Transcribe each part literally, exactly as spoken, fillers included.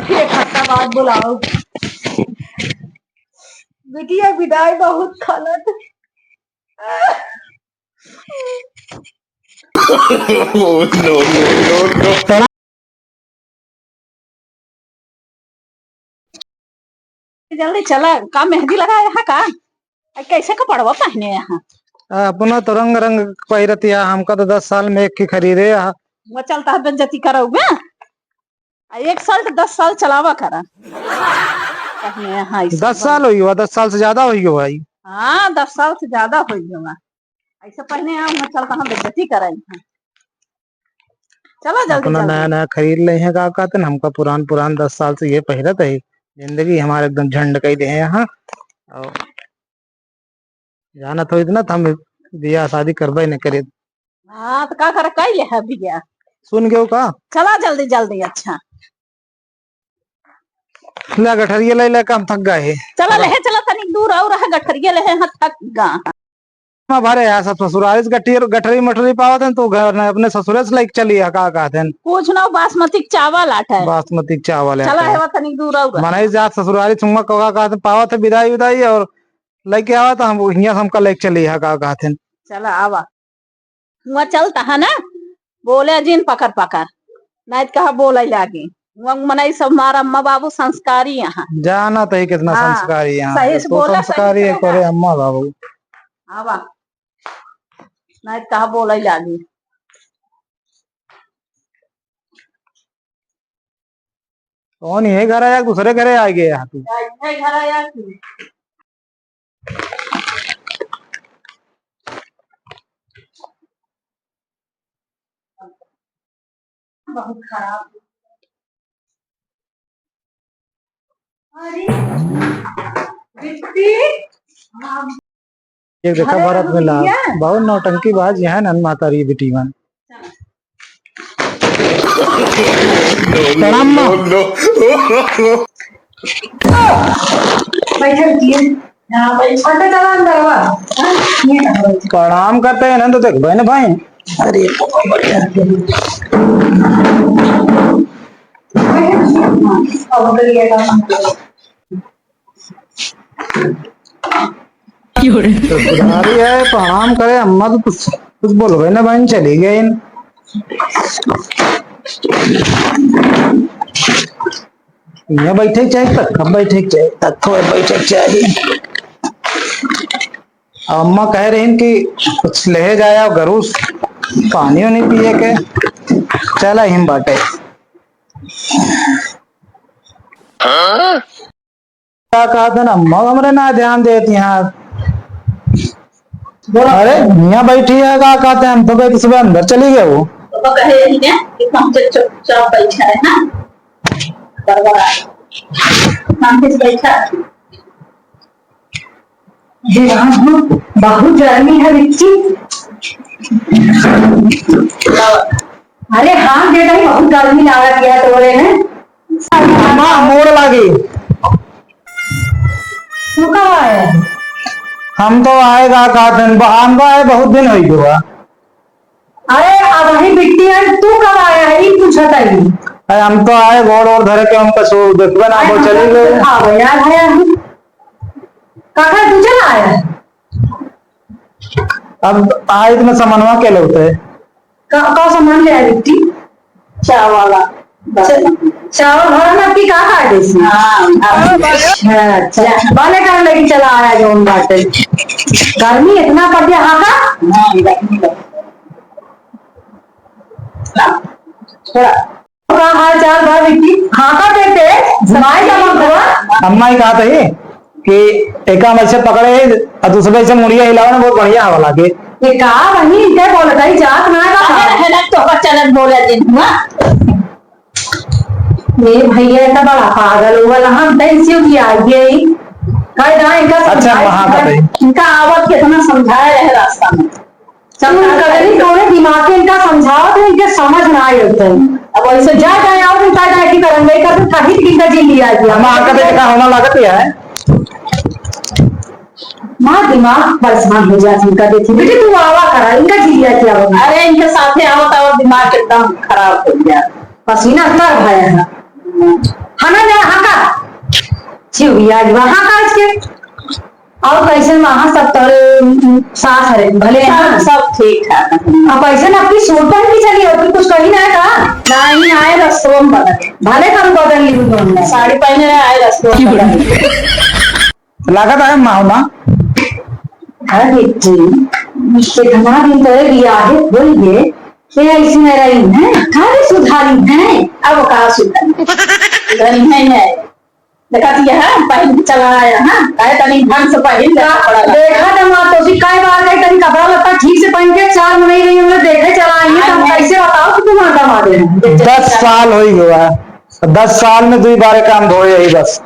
एक हफ्ता बाद बुलाओ। बिटिया विदाई बहुत खलत। Oh, no, no, no, no। जल्दी चला, का मेहंदी लगाया है का? आ, कैसे कपड़वा पहने यहाँ? आ, अपना तो रंग रंग पहिरत या, हमका तो दस साल में एक ही खरीदे या। वो चलता है बेइज्जती करौगे। आ, एक साल तो दस साल चलावा करा। पहने यहाँ इस दस साल होई हुआ, दस साल से ज्यादा होई हुआ भाई। हाँ, दस साल से ज्यादा होई हुआ। ऐसे पहने यहाँ, वहाँ चलता हम बेइज्जती कराई। चला जल्दी, अपना जल्दी। नया नया खरीद ले हैं, का कहते हैं, हमका पुरान पुरान दस साल से ये पहिरत है, जिंदगी हमारे एकदम झंड कई दे हैं यहाँ। और जानत हो इतना तो हम बियाह शादी करबे न करे। हाँ, तो का करे, कई ले है बियाह। सुन गयो का? चला जल्दी, जल्दी, अच्छा। ले गठरिया ले लेके हम थक गए हैं। चला ले, चला तनी दूर और रह, गठरिया ले, हम थक गए। मैं भरे यार, सब ससुरारी से गठरी, गठरी मठरी पावत हैं, तो घर न अपने ससुरे से लेके चली है, का कहते हैं? कुछ ना, बासमती के चावल आटा है। बासमती के चावल है चला आटा है। हेवा तनी दूर और रह। मनई जात ससुरारी चुम्मा का कहते हैं, पावत है विदाई विदाई और लेके आवा तो हम हियाँ से हमका लेके चली है, का कहते हैं? चला आवा। हुआँ चलता है ना, बोले जिन पकड़ पकड़, नहीं तो कहा बोले लागी। हुआँ मनई सब हमारा अम्मा बाबू संस्कारी यहाँ। जाना तो ही कितना हाँ, संस्कारी यहाँ। सही से तो बोला, सही संस्कारी से है, करे अम्मा बाबू। आवा, नहीं तो कहा बोले लागी। कौन ये घर आया, दूसरे घरे आ गए यहाँ तू? ये घर आया तू। बहुत खराब। अरे, बिट्टी, हाँ। ये देखा अरे भरत मिला, भैया। बहुत नौटंकी बाज यहाँ नन माता री बिटी मन। प्रणाम माँ। बैठल किए। हाँ, बैठ। अंदर चला, अंदर आवा। हाँ, ये कहाँ बैठे? प्रणाम करते हैं ना, तो देख भाई ना भाई। अरे, बैठल किए। बैठल किए। हाँ, अब उधर ये काम। ससुरारी है, प्रणाम करे, अम्मा तो कुछ, कुछ बोलबे ना बहिन, चली गइन। यहाँ बैठे के चाही, तक कब बैठे के चाही, तक थोड़े बैठे के चाही। अम्मा कह रही कि कुछ ले जाया गरूस, पानी उनी पिए के, चला हिम बाटे। का कहत हैं, अम्मा हमरे ना ध्यान देती हैं। अरे, हियाँ बैठी है, का कहत हैं, हम तो गए तो सुबह अंदर चली गए वो। तो कहे ही ना कि हम तो चुपचाप बैठा है ना, बड़बड़ा। शांति से बैठा। हे राम, बहुत गर्मी है बिट्टी। अरे हाँ, दे दही, बहुत गर्मी लागत है तोरे में। माँ, मोड़ लागी। तू कब आया? हम तो आएगा का दिन, हमका आए बहुत दिन होई गवा। अरे, अबही बिट्टी है, तू कब आया है, ई पूछत है। अरे, हम तो आए गोड़ ओड़ धरे के, हम कछु देखबे ना, अरे, वो चली गई। हाँ, यार है अभी। काका, तू चला आया? अब आए तो मैं सामानवा के लौटे। का, का सामान ले आई बिट्टी? चावल। चा-, चावल भरन अब की का काटे सी? हाँ, हाँ। अच्छा, अच्छा। भले कर लेके चला आया जौन बाटे। गर्मी इतना पड़ गया, हाँ का? हाँ, गर्मी पड़ गया। हाँ, थोड़ा। का हाल चाल बा बिट्टी? हाँ का बेटे, सुनाई का मन हुआ? अम्मा ही कहा था ये। कि एका हम ऐसे पकड़े और दूसरे ऐसे मुड़िया हिलावे ना, बहुत बढ़िया हवा लागे। ये का बहिनी, इनके बोलत है, जात ना है का? अरे, हेलक तो बच्चा लोग बोले दिन हुआ। ये भैया, ये तो बड़ा पागल हुआ ना, हम तो इसी की आ गई। कह रहा, इनका अच्छा, समझाए, वहाँ का भाई। इनका आवत कितना समझाए रहे रास्ता में। सब कहीं कौने दिमाग के इनका समझावत है, इनके समझ ना आए होते हैं। अब ऐसे जा जाए और इनका जाए की तरह नहीं कर, कहीं की इनका जी लिया गया। हम आकर देखा होना लागत है। माँ दिमाग परेशान हो जाती इनका देखी। बेटी तू आवा करा, इनका जी लिया क्या होगा? अरे इनके साथे आवत आवत दिमाग एकदम खराब हो गया। पसीना उतर भाया है। है ना? या वहाँ काज के। और कैसे वहाँ सब तोरे, उम, साथ हरे, भले हैं सब, ना? सब ठीक ठाक है। अब कैसे ना अपनी सूट पहन के चली हो, फिर कुछ कही ना है का? नहीं, आए रस्तों में बदल। भले कम बदल ली हूँ दोनों। साड़ी पहने रहे, आए रस्तों में बदल। लागत है माँ, माँ। अरे जी, कितना दिन तो ये बियाहे होई गए, ये ऐसी में रही हैं, काहे सुधारी हैं? अब का सुधारी? सुधारी है, है। देखा तो यह पहन के चला आया, हाँ? काहे तनी ढंग से पहन के कपड़ा ला। देखा तो माँ, तो उसी काहे बात है, तनी कपड़ा लत्ता ठीक से पहन के चार महीने रही, हमने देखे चला आई है, तो हम हाँ। कैसे बताओ कि तुम्हारा दामाद है? दस साल हो गया, दस साल में दो बार काम धोए यही बस।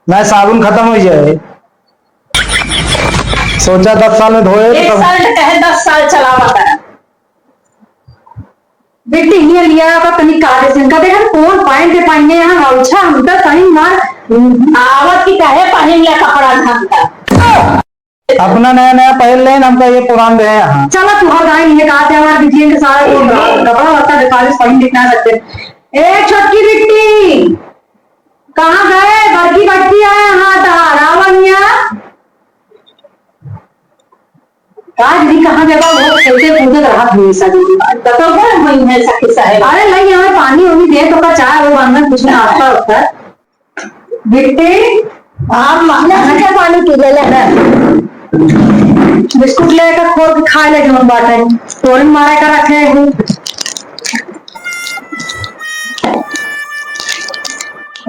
ना साबुन खत्म हो जाए। सोचा दस साल में धोए तो एक तब साल में कहे दस साल चलावा था। बेटी, ये लिया का तनी काले से इनका देखा कौन पहन के पहने यहाँ, अच्छा, हम तो कहीं मार। आवत की कहे पहन ले कपड़ा ढंग का। अपना नया नया पहन ले, हमका ये पुरान रहे यहाँ। चला तू हर गाय ये कहा थे हमारे बिटिया के सारा कपड़ा लत्ता बेकार से पहन के ना सकते। ए छोटकी बिट्टी, कहाँ गए? बड़की बच्ची आया, हाँ, तहार, आवा हियाँ। का दीदी, कहाँ गए बा? वो खेलते कूदत रहत हमेशा दीदी। बताओ, बड़ा मन है सखी साहेब। अरे, नहीं, हमें पानी उनी दे तो का चाय वो बनना, कुछ नाश्ता होता है। बिट्टी, आप माँ, अच्छा पानी पी ले, ले। बिस्कुट लेकर खोल के खा ले, जौन बाटे। तोरन मारे का रखे हैं।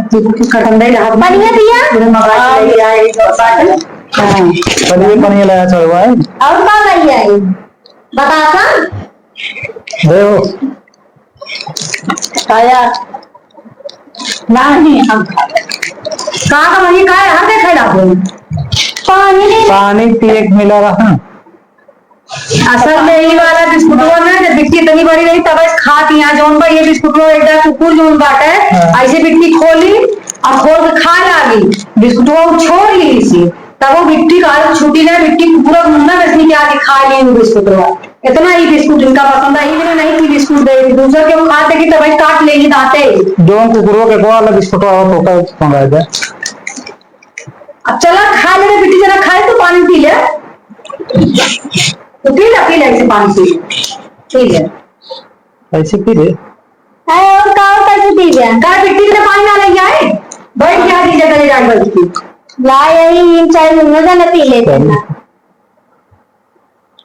कटंडे रहा। बढ़िया दिया। पूरे मगा के ले आए, एक बार। हाँ। बढ़िया, बढ़िया लाया चढ़वा है। और का बढ़िया है? बताता? दे हो। खाया। नहीं, हम खा ले। का का वही का है? हर देखा ना हो। पानी नहीं। पानी पिए के मिला रहा। असल में ई वाला बिस्कुटवा ना, जब बिट्टी इतनी बड़ी रही, तब ऐसे खात यहाँ जौन बा, ये बिस्कुटवा एक दार कुकुर जौन बाटे, हाँ। ऐसे बिट्टी खोली और खोल के खाए लागी। बिस्कुटवा उ छोड़ ली इसी, तब वो बिट्टी का आदत छूटी ना, बिट्टी पूरा मुन्ना रश्मि के आगे खा ली वो बिस्कुटवा। इतना ही बिस्कुट इनका पसंद है, इन्हें नहीं थी बिस्कुट दे, दूसरा के वो खाते की तब ऐसे काट लेगी दांते। जौन कुकुरवा के को वाला बिस्कुटवा हो, तो का मंगाए दे। अब चला, खा ले रे बिट्टी, जरा खाए तो पानी पी ले। तो पी ले, पी ले, ऐसे पानी पी ले। पी ले। ऐसे पी ले। अरे, और का, और कैसे पी ले? का बिट्टी के पानी ना ले जाए? बैठ जा, दीजिए, चले जाए, बैठ के। ला, यही इन चाय में मजा न पी लेते ना।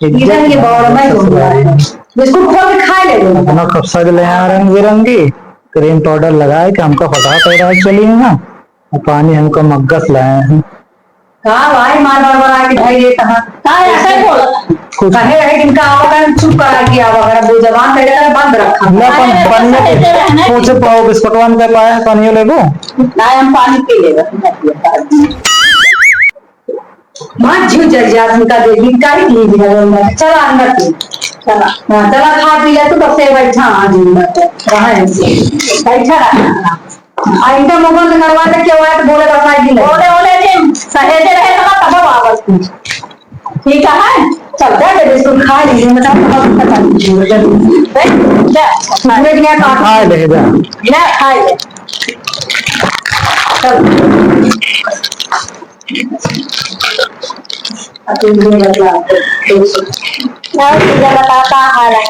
इधर ये बॉल में घूम रहा है। बिस्कुट खोल के खा ले लो। अपना कब सज ले यहाँ रंग बिरंगी, क्रीम पाउडर लगाए के हमका फटा पैदा चली ना, और पानी हमका मग्गस लाए हैं। का भाई मार बार बार आके भाई ये कहाँ? का ऐसा ही बोला? कुछ कहे रहे इनका आवा कर चुप करा के आवा कर, वो जबान तेरे का बंद रखा। ना, पन-, अरे, पनिया ऐसा ऐसे रहना। पूछे पाओ, बिस्कुटवा में पाया है, पनिया लेबो? ना, हम पानी पी लेगा। माँ झू जर जात उनका देखी, काहे की नहीं दिया बोल रहा? चला अंदर तू, चला। हाँ, चला खा पी ले तू, बस ये बैठा, हाँ, जी, बैठा, वहाँ है, बैठा रहा। आ, इनका मुंह बंद करवा दे, क्यों है तो बोले बस आज ही नहीं। बोले, बोले जी, सहेजे रहे तो तब वापस तू। ठीक है? चल, दे दे, बिस्कुट खा लीजिए, मैं तो आपको पता नहीं, जल्दी। दे, दे, खा ले, जा। ले, खा ले। चल। और तुझे बताओ, का हाल है?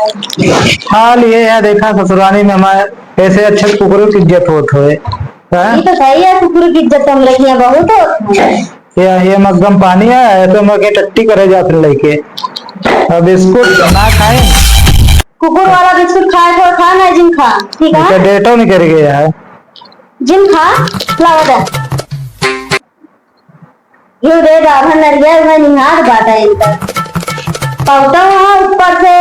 हाल ये है, देखा ससुराली में हमारे ऐसे अच्छे कुकुरों की इज्जत होत होए। हाँ? ये तो सही है, कुकुर की इज्जत तो हम लोग यहाँ बहुत होत है। ये, ये मग्गम पानी है, ऐसे मगे टट्टी करे जात हैं लइके। अब बिस्कुट ना खाए। कुकुर वाला बिस्कुट खाए तो खा, ना जिन खा, ठीक है? इनका डेटो नहीं कर गया है। जिन खा, लावा जा। यो रे बाबा, नरिया में निहार बाटा इनका। पौधा वहाँ ऊपर से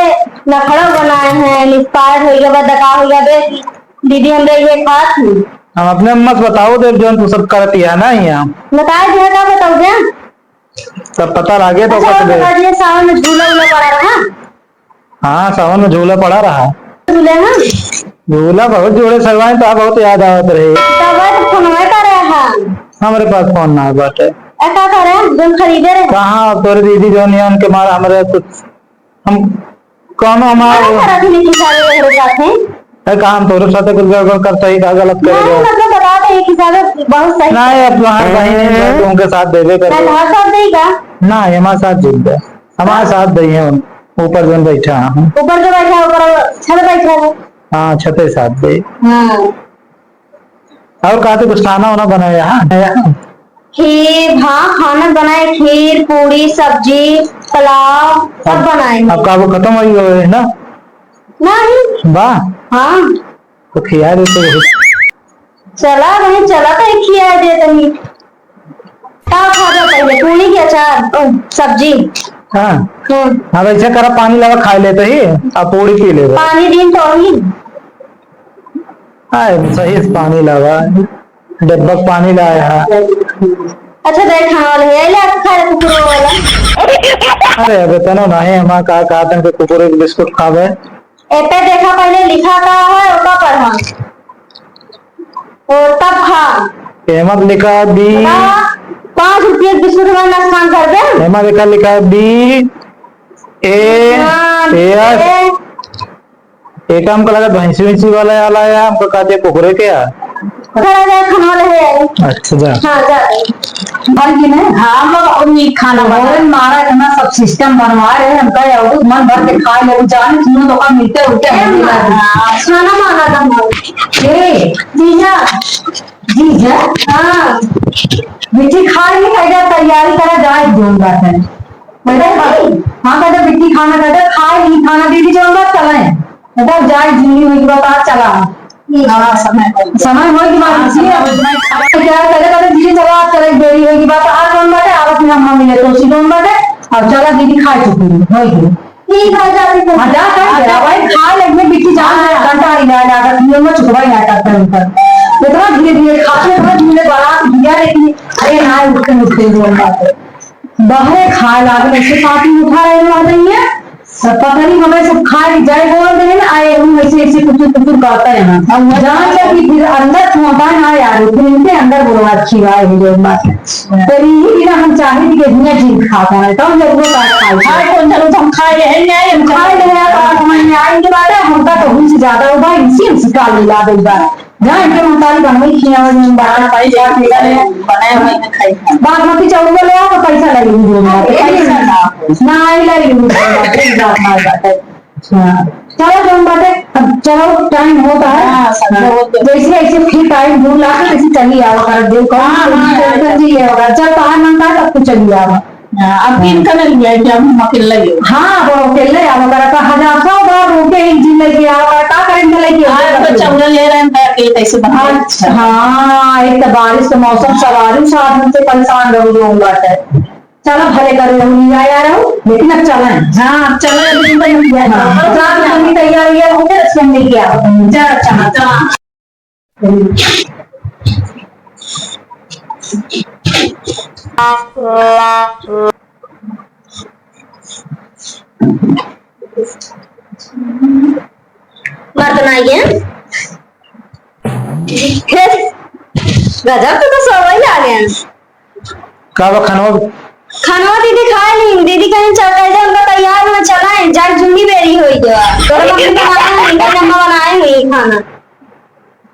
नखड़ा बनाए हैं, निष्पार हो गया, बदका हो गया, देख दीदी, हमरे ये खात ही। हम अपने अम्मा से बताओ देव, जौन तू सब करत ही है ना यहाँ। बताए दिया, का बताओ बे? तब पता लागे तो अच्छा, और बता दिए, सावन में झूला उला पड़ा रहा? हाँ, सावन में झूला पड़ा रहा। झूले ना? झूला बहुत जोड़े सगवाई, तो बहुत याद आवत रहे। तब तो फोनवा करे हा। हमरे पास फोन ना बाटे। ए, का करे? जौन खरीदे रहे। कहाँ, अब तोरे दीदी जौन नियम के मारा हमरे कुछ हम कौनो हमार अरे, सारा भी लेके जा रहे हो जाते हैं। ए, का हम तोरे साथे कुछ गड़बड़ करता ही, का गलत करे नहीं, हो? मतलब, बता दो, एक हिसाब से बहुत सही। ना, ये अब तुम्हार बहिन है, तो उनके साथ देबे कर। ना, तुम्हार साथ देई का? ना, ये हमारे साथ जुड़ गया। हमारे साथ देई है, ऊपर जो बैठा है। ऊपर जो बैठा है, ऊपर छत बैठा है। हाँ, छते साथ देई। हाँ। और का तो कुछ खाना वाना बनाया, हाँ? खीर, हाँ, खाना बनाए, खीर, पूड़ी, सब्जी, पुलाव, सब अब, बनाए। अब का वो खत्म होई गए है ना? नहीं। बा? हाँ। तो खिया दे तो। चला बहन, चला तो एक खिया दे तनी। का खा जा पहले, पूड़ी के अचार, ओ, सब्जी? हाँ। हम्म। हाँ, वैसे करा, पानी लावा, खाए लेते ही, अब पूड़ी पी लेबे। पानी दिन तो ही। हाँ, सही से पानी लावा, डब्बा के पानी लाया है। अच्छा, देख, खाना वाला है, ले, आप खा ले, कुकुर वाला। अरे, अबे तनो नहीं, हम का कहा था कि कुकुर के बिस्कुट खावे। ए पे देखा, पहले लिखा का है, ओका पढ़ा। और तब खा। एमा लिखा बी। बता, पाँच रुपये के बिस्कुट हमारा नुकसान कर दे। एमा लिखा, लिखा बी ए हाँ, एस। ए। एक हमको लगा भैंसी वैंसी वाला आला है, हमको कहा दिया कुकुरे के है। चला जा, खाना वाला है। अच्छा, जा। हाँ, जा। भर के ना, हाँ, हम लोग और नीक खाना बना। मोहन मारा इतना सब सिस्टम बनवा रहे, हमका ये और मन भर के खा ले, जान तीनों लोग मिलते उलते ए, हम लोग। हाँ, खाना मांगा था हम लोग। ए, जीजा। जीजा? हाँ। बिट्टी खा ली, कह जा तैयारी करा, जाए जोन बात है। बेटा, हाँ, कहते बिट्टी खाना, कहते खाए ली खाना, दीदी जोन बात चला है। बेटा, जाए जीनी हुई बात, आज चला। हाँ, समय हो गया। समय हो गया, हाँ, इसी समय हो गया। क्या करे, करे, धीरे चला, आज चले, देरी होगी बात, आज कौन बात है, आज अपनी अम्मा मिले, तो उसी कौन बात है, और चला, दीदी खा चुकी है, हो गई। ठीक है, जा, ठीक है। हाँ, जा, कर दे, हाँ, भाई, खा ले, मैं बिट्टी जान है, हाँ। घंटा ही ना, ना, ना, मैं चुकवा ही ना करता हूँ, पर इतना धीरे, धीरे खाते, इतना धीरे बारात दिया, लेकिन अरे, ना, उठते, उठते, वो बात है। बाहरे खाए लागल, ऐसे पार्टी उठा रहे हो, आ रही है। सब पता नहीं, हमें सब खाए जाए बोल रहे हैं, आए हम ऐसे, ऐसे कुतुर, कुतुर करते हैं। अब जान जा कि फिर अंदर पहुंचा ना यार, फिर इनके अंदर बुलवा खिलाए हुए बात है। तो यही बिना हम चाहे कि इतना चीज खाता है, तब जब वो बात खाए। खाए कौन चलो, हम खाए रहे हैं, हम खाए रहे हैं, तो समझ में आए इनके बात है, हमका तो हमसे ज्यादा होगा, इनसे हमसे काल मिला दे बात। जाए के मुताबिक हमें खियावे में बात, हाँ, भाई, बात निकले। बनाए हुए में खाई। बासमती चाउर ले आओ तो पैसा लगे, हाँ, पैसा ना। ना, आई लगे, बात ना बात है। हाँ। चलो, जौन बाटे, अब चलो, टाइम होता है। हाँ, समय होते। जैसे, ऐसे फिर टाइम दूर लागे, तैसे चली आओ, कर दे, कौन हाँ, हाँ, टेंशन हाँ। जी है, अगर जब बाहर मन का, तब तो चली आओ। हाँ, अब दिन का नहीं है कि अब हम अकेले ही हो। हाँ, वो अकेले आओ, अगर का हजार सौ बार रोके, एक दिन लेके आओ, अगर का करेंगे लेके आओ, हाँ, तो चौदह ले रहे हैं, तो अकेले कैसे बना? अच्छा, हाँ, एक तो बारिश का मौसम, सवारी साधन से परेशान रहो, लोग बाटे। चलो, भले करो, हम नहीं आया रहो, लेकिन अब चलें। हाँ, अब चलें, अब दिन भर हम जाए। हाँ, अब रात में हम तैयार, ये हो गया, रसोई में क्या? चलो, चलो, चलो। मत बनाइए। गजब, तो, तो सब वही आ गए। का बा खनवा? खनवा दीदी खाए ली, दीदी कहीं चल गए, उनका तैयार में चला है, जाए जुम्मी बेरी होई गया। तोरा मम्मी बनाए हैं, इनका मम्मा बनाए हैं ये खाना।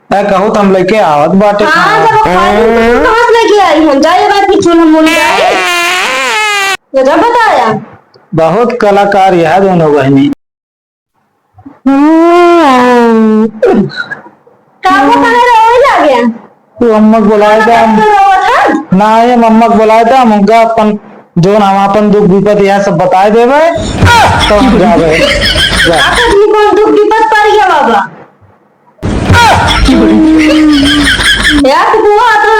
ए, कहू तो हम लेके आवत बाटे हाँ, खाना। जब वो खाए ली, तो कहाँ से लेके आई हम? जाए बात की चूल्हा मुड़ी जाए। गजब बताया। बहुत कलाकार यह दोनों बहनी। हम्म। का पता नहीं रोवे लागे? तू अम्मा के बुलाए दे, हम तो रोवत है। ना, ये मम्मा के बुलाए दे, हम उनका अपन, जो ना हम अपन दुख विपद यह सब बताए देवे, तो हम जावे। जा। आप अपनी कौन दुख विपद पड़ गया बाबा? यार, तू बुआ तो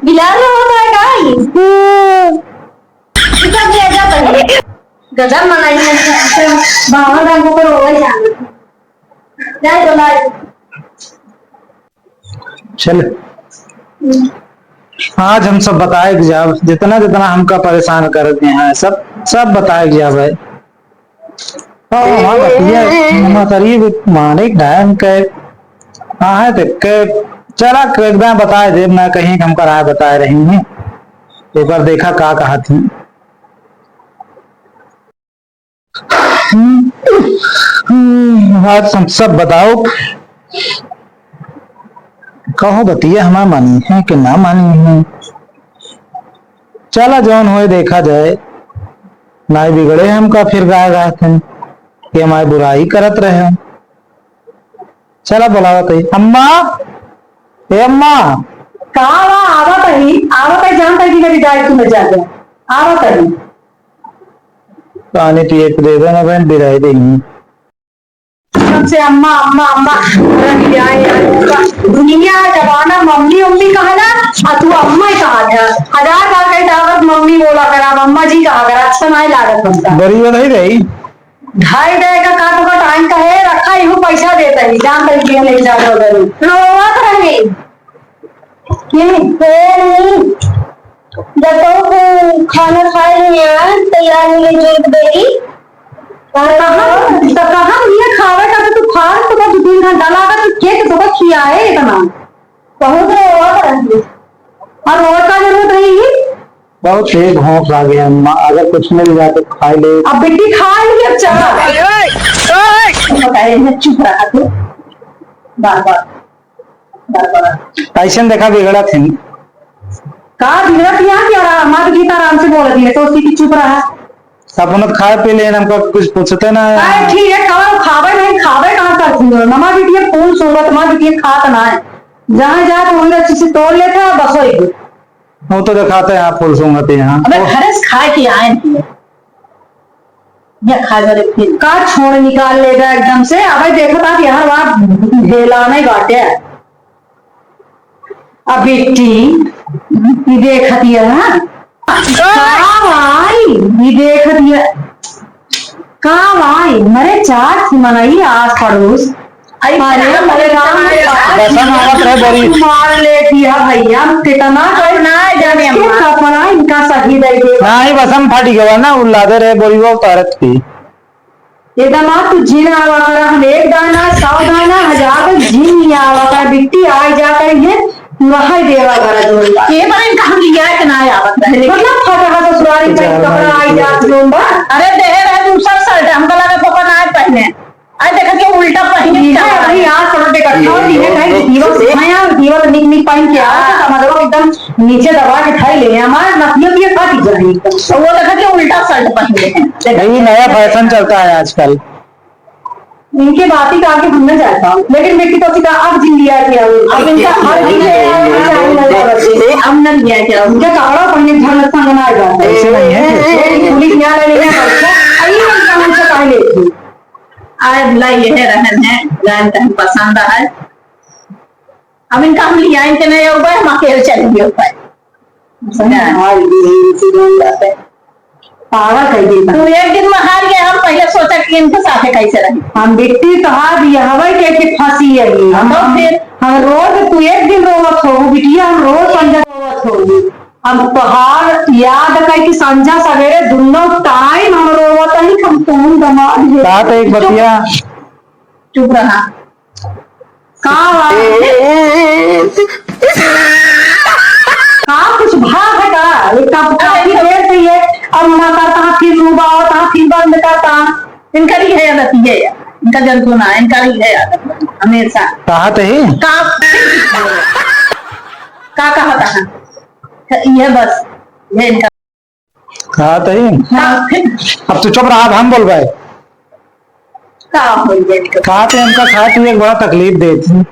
बिलार में होता है का ये? गजब ले जा पहले। गजब मनाई है, बावन रंगों पर हो गई जान। जा तो लाई। चल। आज हम सब बताए के जाब, जितना, जितना हमका परेशान कर दिए हैं, सब, सब बताए के जाब भाई। हाँ, हाँ, बतिया, मकरी भी मालिक डायन के, हाँ, है तो के, चला, एक बार बताए देब ना, कहीं हम कराए बताए रही हैं। एक बार देखा का कहा थी। हम्म, हम्म, आज हम सब बताओ। कहो बतिया हमार मानी है कि ना मानी है। चला जौन होए देखा जाए। नाई बिगड़े हमका फिर गाय गाय थे कि हमारी बुराई करत रहे। चला बोलावत है। अम्मा, ए अम्मा। का बा? आवत ही, आवत ही, जानत ही कि मेरी गाय तुम्हें जा गया। आवत ही। पानी पिए के दे दो ना बहन, बिराई देंगी। सबसे अम्मा, अम्मा, अम्मा, रह जाए यार, दुनिया जमाना मम्मी, मम्मी कहला, आ तू अम्मा ही कहा था। हजार बार कही ताकत मम्मी बोला करा, अम्मा जी कहा करा, अच्छा नाहीं लागत हमका। बड़ी बधाई रही। ढाई दे का का तो का टाइम का है, रखा ही हूँ, पैसा देता ही, जान तक दिया नहीं जाता उधर। रोवत रही। हम्म, कोई नहीं। जब तो खाना खाए नहीं यार, तैयार नहीं है, जोत देगी। और कहाँ, तो कहाँ ये खावे का तो तू खा, तो का दो तीन घंटा लागा, तो के तो का खियाए इतना? बहुत रोवत रही। और रोवे का जरूरत रही? बहुत तेज भूख लागे अम्मा, अगर कुछ मिल जाए तो खा ले। अब बिट्टी खा ली, अब चला। बताए, चुप रहा तू। बार बार, बार बार। ऐसन देखा बिगड़त है। का बिगड़त यहाँ क्या रहा? माँ बिटिया आराम से बोल रही है, तो उसकी की चुप रहा। अपन तो खाए पी लेन, हमको कुछ पूछते ना है। अरे ठीक है, कहाँ खावे नहीं, खावे कहाँ का? नमा बिटिया फूल सूंघत, नमा बिटिया खात ना है। जहाँ जात वहीं अच्छे से तोड़ लेता है, बस वही। वो तो दिखाते हैं आप फूल सूंघते हैं। अबे घरे से खाए के आए नहीं। या खा जा रे फिर। का छोड़ निकाल लेगा एकदम से? अबे देखो ता कि यार वहाँ ढेला नहीं बाटे। अब बिट्टी, ई देखत हिया, हाँ? का भाई, ई देखत हिया। का भाई, मरे चार थी मनई आस पड़ोस। अरे, अरे, मरे राम, बसम आवत रहे बोरी। मार लेती है भैया, कितना अब ना जाने इसके अम्मा। कपड़ा इनका सही दे दे। नाही, बसम फट गवा ना, उल्ला दे रहे बोरी वो उतारत थी। ए दामाद, तू जिन आवा करा, हम एक दाना, सौ दाना, हजार दाना, जिन नहीं आवा करा, बिट्टी आई जा करी है, वही देवा करा जोन बा। ए बार इनका हम लिया के ना आवत रहे, लेकिन मतलब फटहा ससुरारी में कपड़ा आई जा जोन बा। अरे देहे रहे दूसर शर्ट, हमका लगा तो ना पहने। आई देखा कि उल्टा पहने ये चला है, वही है। आज थोड़ा देखा था, ये कहीं दिवस नया, दिवस निक निक पहन के आ, तो समझ लो एकदम नीचे दबा के खाई ले, हमारे नथिया भी फट जाए। तो वो देखा कि उल्टा शर्ट पहने हैं। यही नया फैशन चलता है आजकल। इनके बात ही का आगे हम न जाता, लेकिन बेटी तो सीधा अब जिन लिया कि अब, अब इनका हर चीज है, अब चाहे ना जाओ, अब न लिया कि अब। इनका कपड़ा पहने घर में संग ना आ जाता। ऐसे नहीं है। ये पुलिस न्यायालय नहीं है, अच्छा, आई हम काम से पहले थी। आए भला यह रहन है, जान तहन पसंद है। अब इनका हम लियाइन के नहीं होगा, हम अकेले चले गए ऊपर। समझ में आ रही है, इनसे दूर जाते हैं। पागल कर देता। तू एक दिन में हार गया, हम पहले सोचा कि इनके साथे कैसे रही। हम बिट्टी तोहार बियाहवे के, के फंसी है ये। हम तो फिर? हम रोज, तू एक दिन रोवत हो, बिटिया, हम रोज संझा रोवत हो। हम तोहार याद कई कि संझा सवेरे दुनो टाइम हम रोवत हई, हम तुम दमाद है। बात एक बतिया। चुप रहा। का बा? का कुछ भा है का? एक का काफी देर से ये अब ना करता, फिर मुंह बावता, फिर बंद करता। इनका भी है आदत ये, इनका जन को ना, इनका भी है आदत हमेशा। कहा तो है। का, का कहा था? ये बस, ये इनका कहा तही? हाँ। अब तू चुप रहा, अब हम बोलबे। का बोलबे? कहा थे हमका खाए पिए के बड़ा तकलीफ देत ही।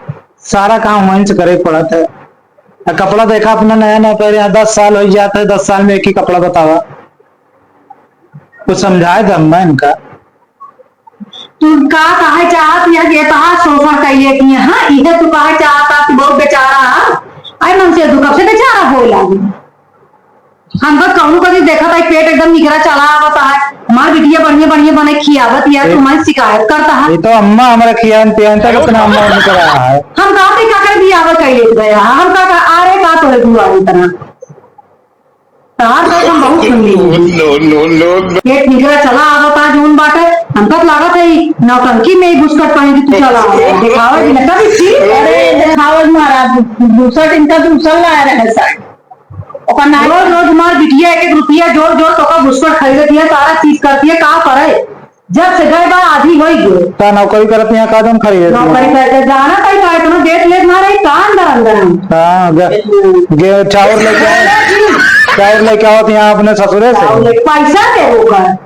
सारा काम वहीं से करे के पड़त है। आ कपड़ा देखा अपना नया नया पहरे, यहाँ दस साल हो जात है, दस साल में एक ही कपड़ा बतावा। कुछ समझाए दे अम्मा इनका। तू का कहे चाहत हिया कि एतहा शोषण कइले कि हाँ, इहे तू कहे चाहत, तू बहुत बेचारा है। अरे मन से तू कब से बेचारा होए लागी? हम बस कहूँ कभी देखत है, पेट एकदम निकरा चला आवत है। हमार बिटिया बढ़िया बढ़िया बने खियावत हिया, तू ए, मैं शिकायत करता है। ये तो अम्मा हमारा खियान पियान तक इतना अम्मा निकरा है। हम का पे का कर भी आवत कइले गया, हम का, का, आ रहे का तो है दुआ इतना। तहार तो हम बहुत सुन ली। No, no, no, no। पेट निकरा चला आवता जौन बाटे, हमका तो लागत है ई नौटंकी में ही घुसकट पानी की तू चला आवा। दिखावा जी, नका भी ठीक। अरे, दिखावा जी महाराज, दूसर दिन का दूसर लाया रहे सर। ओकर ना रोज रोज हमार बिटिया एक एक रुपया जोड़ जोड़ तो का घुसकट खरीदत है, सारा चीज करती है, का करे? जब से गए बा आधी होई गए। का नौकरी करत यहाँ का जौन खरीदत है? नौकरी करके जाना कहीं का इतना देख लेत ना रही, का अंदर अंदर। हाँ, गे-, गे-, चाउर लेके आओ, चाउर लेके आओ तो यहाँ अपने ससुरे से। चाउर लेके, पैसा दे वो कर।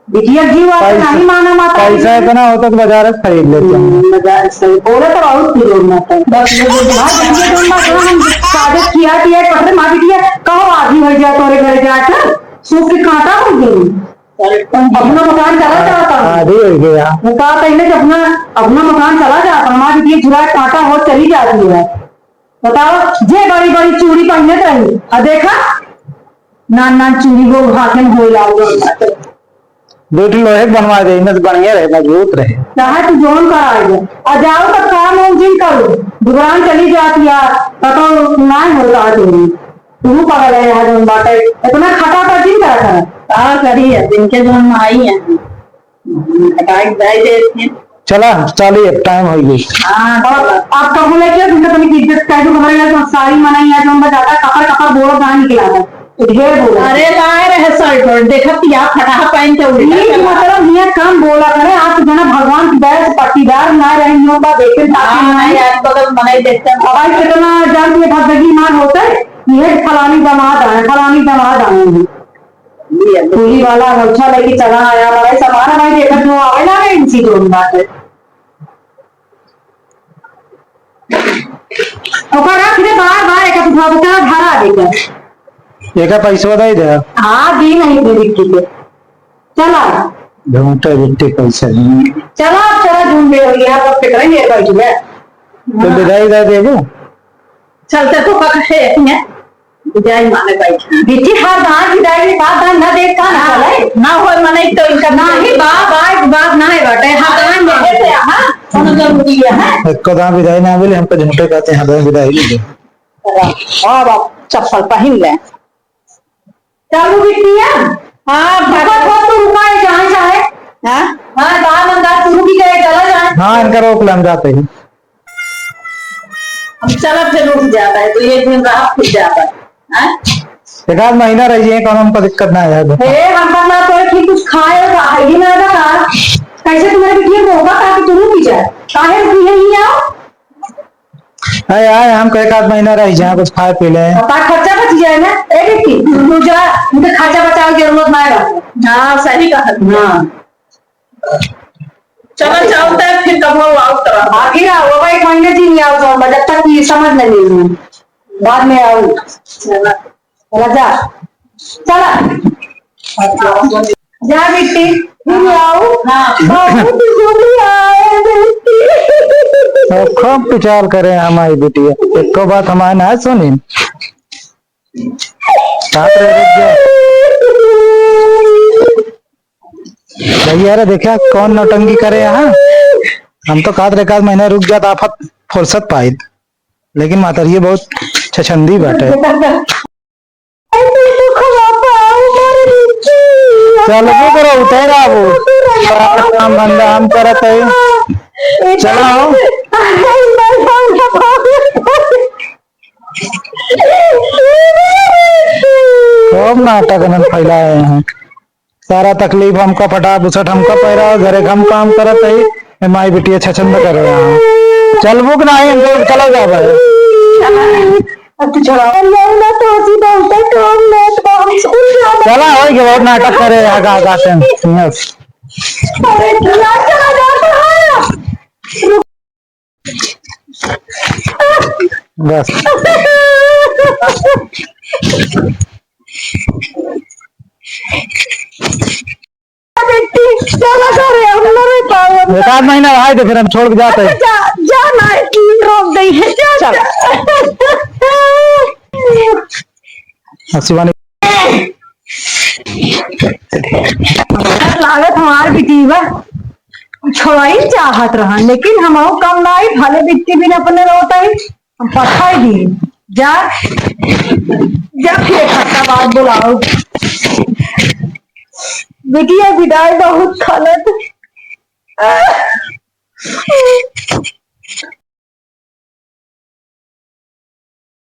बिटिया जीव आवे पैसा, नहीं माना माता। पैसा इतना होता तो बाजार से खरीद लेते हैं। हम्म, बाजार से। बोले तो बहुत कुछ होना था। बस ये बोल, हाँ, जब ये बोलना था, हम साबित किया कि ये पकड़े, माँ बिटिया, कहो आदमी भर जाए तोरे घर जाकर, सूख के कांटा हो गई। अपना मकान चला जाता है। आदि हो गया। वो कहा था इन्हें कि अपना, अपना मकान चला जाता है, माँ बिटिया झुला कांटा हो चली जाती है। बताओ, जे बड़ी बड़ी चूड़ी पहिनत रही, आ देखा, नान नान चूड़ी वो हाथ में होए लागल। दो ठो लोहे के बनवा दे, इनमें से बढ़िया रहे, मजबूत रहे। चाहे तू जौन कराए दे, आ जाओ तो काम वाम जिन करो, दुबरान चली जाती है, पता ना होता है तुम्हें। तू पागल है यहाँ जौन बाटे, इतना खटा कर जिन करा था। का करी है, जिनके जौन माई है। हटाई जाए दे इसमें। चला, चली, अब टाइम हो गई। हाँ, और आप कबूल है क्या? तुमने तनिक इज्जत कर दो, हमारे यहाँ तो साड़ी मनाई है, जो हम बजाता कपड़, कपड़ बोलो, कहाँ निकला था? तो ढेर बोला। अरे, लाए रहे शर्ट और देखा पिया फटाहा पहन के उल्टा ये चला। मतलब, ये कम बोला करे, आप तो जना भगवान की दया से पट्टीदार ना रहे, यूं बा देखे ताकि हाँ, ना यार, बगल मनाई देखते हैं। अब भाई, कितना जान ये भगदगी मार होता है, ये फलानी दामाद आए, फलानी दामाद आए हैं। कुली वाला अंगूठा लेके चला आया, बड़ा सामान हमारे देखत में आवे ना रे, इनसी जोन बात है। ओकर रख दे, बार बार एक उठा के चला, धरा दे कर। एका पैसवा दे दे। हाँ, दी नहीं इतनी बिट्टी के। चला। झूठे बिट्टी पैसा नहीं। चला, अब चला, झूठ में हो गया, अब पकड़ेंगे बैठ गया। तो विदाई दे देबो? चलते तो पकड़े हैं। विदाई माने बैठा। बिट्टी हर बार विदाई में बात बात ना देख का ना हाँ, चले। ना होए मने तो इनका ना ही बात, बात, बात ना है बाटे। हर बार में देख ले, हाँ, कोनो जरूरी है, हाँ। एको दाम विदाई ना मिले, हम तो झूठे कहते हैं, हर दाम विदाई नहीं दे। वाह, वाह, चप्पल पहन ले। चल वो बिट्टिया। हाँ, रुका, रुका, तू रुका, ये जहाँ चाहे। हाँ? हाँ, बाहर अंदर तू रुकी जाए, चला जाए। हाँ, इनका रोक ले, हम जाते हैं। हम चलत थे, रुक जाता है, तो एक दिन रहा, फिर जाता है। हैं? एक आध महीना रह जाए, कौनो हमको दिक्कत ना आए। हे, हम पर ना कोई ठीक कुछ खाए, खाए ही ना था। कैसे तुम्हारे बिटिया को होगा, ताकि तुम रुक जाए? काहे रुकी है, नहीं आओ? आए, आए, हमको एक आध महीना रह जाए, कुछ खाए पी ले। अब का खर्चा बच जाए ना? ए बिट्टी, तू जा, उनके खर्चा बचावे की जरूरत ना है। हाँ, सही कहा। हाँ। चला, चलते हैं, फिर कब हो आओ तरह। आखिर आओ, बाबा, एक महीने से नहीं आओ, तो जब तक ये समझ नहीं लेंगे, बाद में आओ। चला। चला जा, चला। जा बिट्टी, फिर आओ। हाँ। बहुत जल्दी आए बिट्टी। अब खूब विचार करे हमारी बिटिया, एको बात हमारे ना सुनी। बाप रे, रुक जा। भैया रे, देखा कौन नौटंकी करे यहाँ। हम तो कहत रहे, एक आध महीना रुक जात, आफत फुर्सत पाइत, लेकिन मातरिये बहुत छछंदी बाटे। चलबो करो, उतर आबो। काम धंधा हम करत है। चला हो। खूब नाटक में फैलाए हैं। सारा तकलीफ हमका, फटा बुसट हमका पैरा, घरे के हम काम करत है, ए माई बिटिया छछंद करे हैं। चलबो कि नाही, हमको चला जाबे। अब तू छोड़ा। चला, होई के बहुत नाटक करे, आगा, आगा से। अरे, चला, चला, चला। बस। चला करे, हम ना रह पाओ। एक आध महीना रहा तो फिर हम छोड़ के जाते हैं। जा, जा ना, रोक दे है, जा, चल। जा। अब शिवानी। लागत हमार बिटिया छोड़ाई चाहत रहा, लेकिन हम कम ना आई, भले बिट्टी बिन अपने रोत आई, हम पठाई दी। जा, जा फिर एक हफ्ता बाद बुलाओ। बिटिया विदाई बहुत खलत।